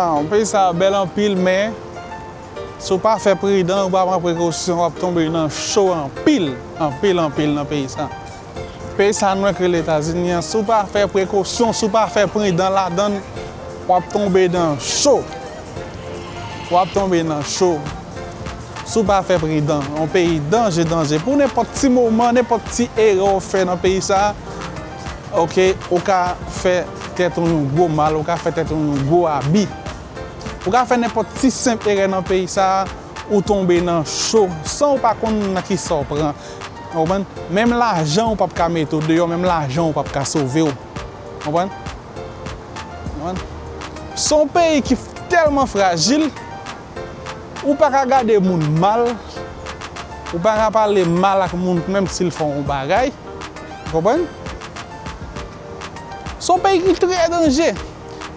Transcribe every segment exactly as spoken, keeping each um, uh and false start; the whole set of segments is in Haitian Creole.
Peyi sa a bèl anpil, men si w pa fè pridan, ou pa pran prekosyon, w ap tonbe nan cho anpil, anpil, anpil nan peyi sa. Peyi sa nou k rele Etazini an, si w pa fè prekosyon, si w pa fè pridan ladan l, w ap tonbe nan cho. W ap tonbe nan cho. Si w pa fè pridan, yon peyi danje, danje. Pou nenpòt ti moman, nenpòt ti erè w fè nan peyi sa, oke, ou ka fè tèt ou yon gwo mal, ou ka fè tèt ou yon gwo abi. Ou ka fè nenpòt ti senp erè nan peyi sa, ou tonbe nan cho, san ou pa konn nan kisa w pran. Ou konprann? Menm lajan ou p ap ka mete w deyò, menm lajan ou p ap ka sove w. Konprann? Konprann? Se yon peyi ki tèlman frajil, ou pa ka gade moun mal, ou pa ka pale mal ak moun menm si l fè w yon bagay. Konprann? Se yon peyi ki trè danje.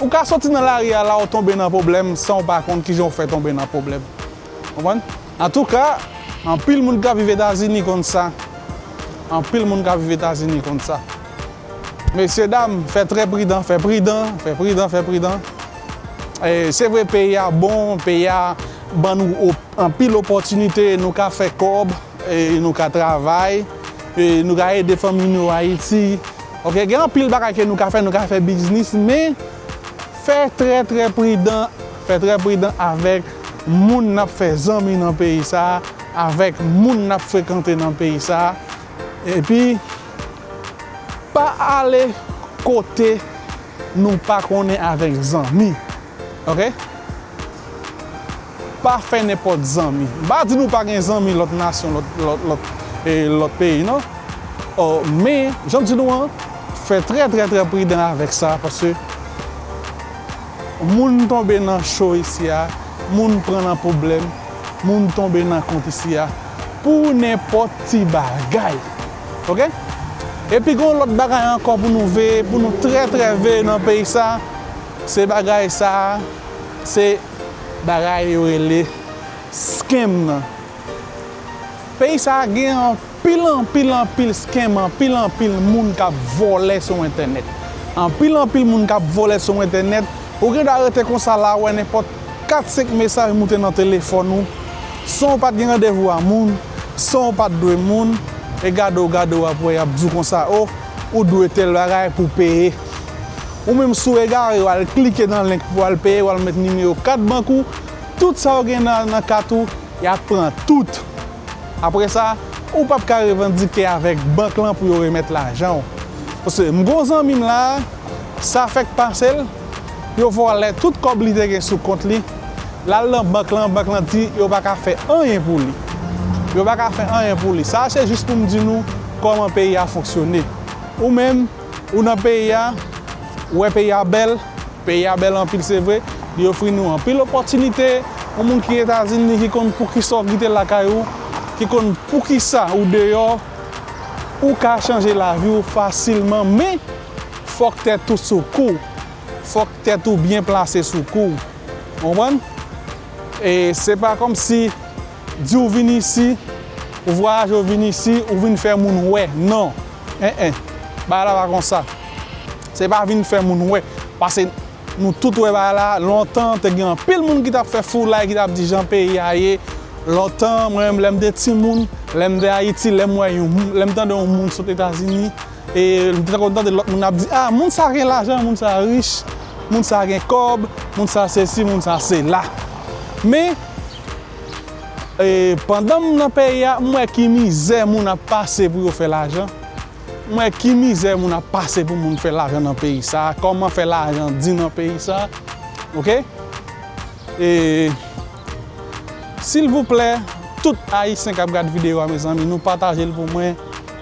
Ou ka soti nan lari a la, ou tonbe nan pwoblèm san w pa konn kijan w fè tonbe nan pwoblèm. Konprann? Antouka, anpil moun k ap viv Etazini konn sa. Anpil moun k ap viv Etazini konn sa. Mesye dam, fè trè pridan, fè pridan, fè pridan, fè pridan. E, se vre, peyi a bon, peyi a ban nou op-, anpil opòtinite, nou ka fè kòb, e, nou ka travay, e, nou ka ede fanmi nou Ayiti. Oke, gen anpil bagay ke nou ka fè, nou ka fè biznis, men fè trè, trè pridan, fè trè pridan avèk moun n ap fè zanmi nan peyi sa a, avèk moun n ap frekante nan peyi sa a. Epi, pa ale kote nou pa konnen avèk zanmi. Oke? Pa fè nenpòt zanmi. M pa di nou pa gen zanmi lòt nasyon, lòt, lòt, lòt, e, lòt peyi, non. O, men, jan m di nou an, fè trè, trè, trè pridan avèk sa, paske moun tonbe nan cho isi a, moun pran nan pwoblèm, moun tonbe nan kont isi a, pou nenpòt ti bagay. Oke? Epi gen yon lòt bagay ankò pou nou veye, pou nou trè, trè veye nan peyi sa, se bagay sa, se bagay yo rele scam nan. Peyi sa a gen anpil, anpil, anpil scam, anpil, anpil moun k ap vòlè sou entènèt. Anpil, anpil moun k ap vòlè sou entènèt. Ou gen dwa rete konsa la, wè nenpòt kat, senk mesaj moute nan telefòn ou, san w pa t gen randevou a moun, san w pa t dwe moun, e gade w, gade w ap wè y ap di w konsa, o, ou dwe tèl bagay pou peye. Ou menm si w egare, w al klike nan link pou w al peye, w al met nimewo kat bank ou, tout sa w gen nan, nan kat ou, y ap pran tout. Apre sa, ou p ap ka revandike avèk bank lan pou yo remèt lajan w. Paske m gon zanmi m la, sa fèk pase l, yo vòlè tout kòb li te gen sou kont li, l al nan bank lan, bank lan di yo pa ka fè anyen pou li. Yo pa ka fè anyen pou li. Sa se jis pou m di nou kòman peyi a fonksyone. Ou menm, ou nan peyi a, ou wè peyi a bèl, peyi a bèl anpil, se vre. Li ofri nou anpil opòtinite. Yon moun ki Etazini, ki konn poukisa w kite lakay ou, ki konn poukisa ou deyò, ou ka chanje lavi w fasilman, men fòk tèt ou sou kou w. Fòk tèt ou byen plase sou kou w. Konprann? E se pa kòmsi di w vin isi, ou vwayaje, ou vin isi, ou vin fè moun wè. Non. En, en. Bagay la pa konsa. Se pa vin fè moun wè. Paske nou tout wè bagay la, lontan, te gen anpil moun ki t ap fè foulay, ki t ap di jan peyi a ye. Lontan, mwen menm, lè m te timoun, lè m te Ayiti, lè m wè yon moun, lè m tande yon moun sot Etazini, e m te konn tande lòt moun ap di, "A, moun sa gen lajan, moun sa rich, moun sa gen kòb, moun sa sesi, moun sa sela." Men, e, pandan m nan peyi a, m wè ki mizè moun ap pase pou yo fè lajan. M wè ki mizè moun ap pase pou moun fè lajan nan peyi sa, kòman fè lajan di nan peyi sa. Oke? E, silvouplè, tout Ayisyen k ap gad videyo a, mezanmi, nou pataje l pou mwen.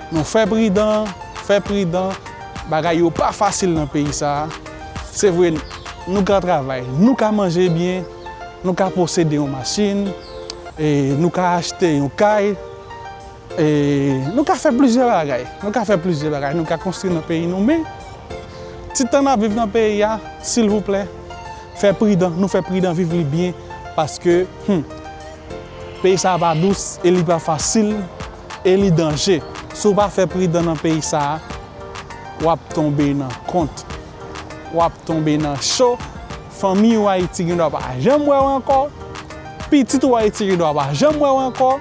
Nou fè pridan, fè pridan. Bagay yo pa fasil nan peyi sa. Se vre, nou ka travay, nou ka manje byen, nou ka posede yon machin, e nou ka achte yon kay, e nou ka fè plizyè bagay. Nou ka fè plizyè bagay. Nou ka konstwi nan peyi nou. Men, ti tan n ap viv nan peyi a, silvouplè, fè pridan. Nou fè pridan, viv li byen. Paske, hmm, peyi sa a pa dous e li pa fasil e li danje. Si w pa fè pridan nan peyi sa a, w ap tonbe nan kont. W ap tonbe nan cho. Fanmi w Ayiti gen dwa pa janm wè w ankò. Pitit ou Ayiti gen dwa pa janm wè w ankò.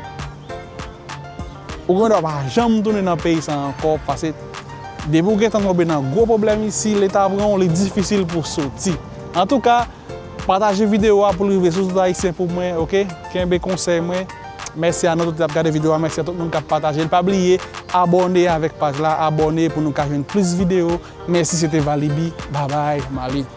Ou gen dwa pa janm tounen nan peyi sa ankò, paske depi w gentan tonbe nan gwo pwoblèm isi, Leta pran w, li difisil pou w soti. Antouka, pataje videyo a pou l rive sou tout Ayisyen pou mwen, oke? Kenbe konsèy mwen. Mèsi a nou tout ki ap gade videyo a, mèsi a tout moun k ap pataje l. Pa bliye abòne avèk paj la, abòne pou nou ka jwenn plis videyo. Mèsi, se te Valiby. Babay, m ale.